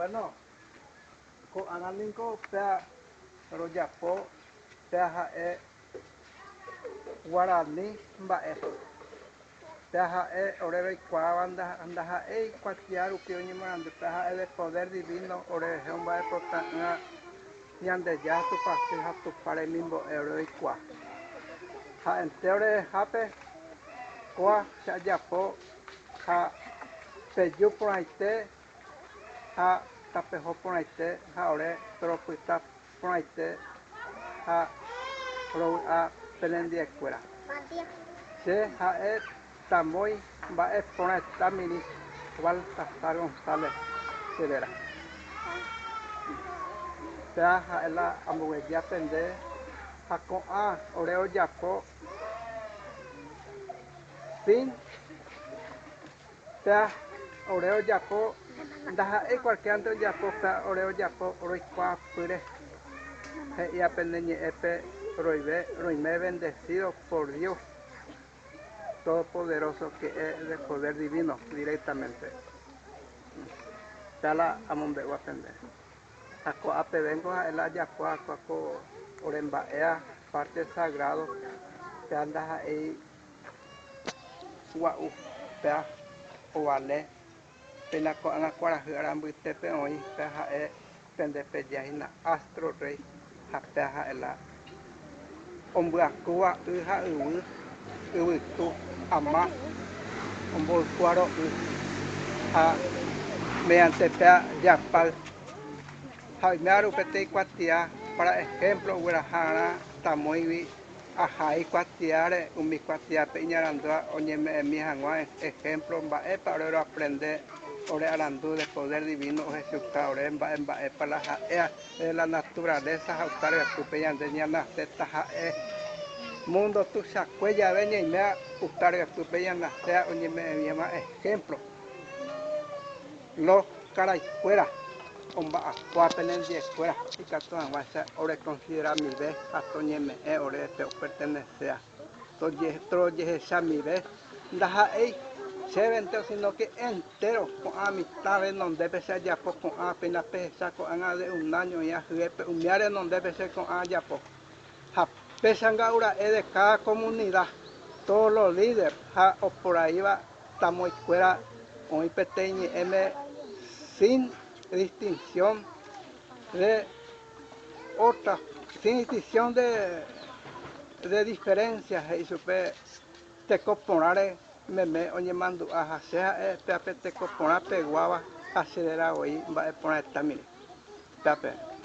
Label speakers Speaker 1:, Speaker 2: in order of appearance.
Speaker 1: Bueno, ko'ág̃a ningo péa rojapo péa ha'e guarani mba'e. Péa ha'e ore roikuaáva ndaha'éi kuatia rupi oñemoarandu, péa ha'e de poder divino ore rehe omba'epota'ỹva Ñandejára Tupãsy ha Tupã remimbo'e ore roikuaa. Ha'ente orerehápe kóa che ajapo ha peju porãite ha tapeho porãite ha ore toropyta porãite ha rovy'a penendiekuéra. Che ha'e tamói mba'e porãeta mirĩ Baltasar González che réra. Péva ha'e la amboguejy pende ha ko'ã ore ojapo sin Péa ore ojapo ndaha'éi cualquiérante ojapo, péa ore ojapo roikuaapyre. He'íva pende ñe'ẽpe roive roime bendecido por Dios Todopoderoso que es de poder divino directamente. Péa la amombe'úva pende. Ha ko'a pevéngo ha'e la ajapo kua ko ore mba'éva parte sagrado, péa ndaha'éi gua'u péa ovale péina ko'ág̃a kuarahy ára mbytépe oĩ péa ha'e pende peje hína astro rey ha péa ha'e la ombyakúva y ha yvy yvytu ama omboykua ro'y ha mediante péa japáy ha oime aru peteĩ kuatia para ejemplo ogueraha tamóigui Ahai kuatiáre umi kuatiápe iñarandúva oñeme'ẽmi hag̃ua ehémplo mba'épa ore roaprende ore arandu de poder divino ohechuka ore mba'e mba'épa la ha'éva de la naturaleza ha uta ryepýpe ñande ñanase taha'e mundo tuichakue jave ñaiméva uta ryepýpe ñanaséva oñeme'ẽmi hag̃ua ehémplo. Los karaikuéra omba'apóva penendiekuéra ikatu hag̃uáicha orekonsideramive ha toñeme'ẽ ore pe opertenesea, torojehechamive ndaha'éi chévente sino que entero ko'ã mitã renondépe che ajapo ko'ã péina pehecha ko'ág̃a de un año oĩva hyépe umíva renondépe che ko'ã ajapo. Ha péicha nga'u ra'e de cada comunidad, todos los líderes ha oporaíva Tamoikuéra oĩ peteĩ ñe'ẽme sin distinción de otra, sin distinción de, de diferencia he'i chupe teko porãre meme oñemandu'a ha che ha'e péa pe teko porã peguáva ha che réra voi mba'e porãeta mire. Péape.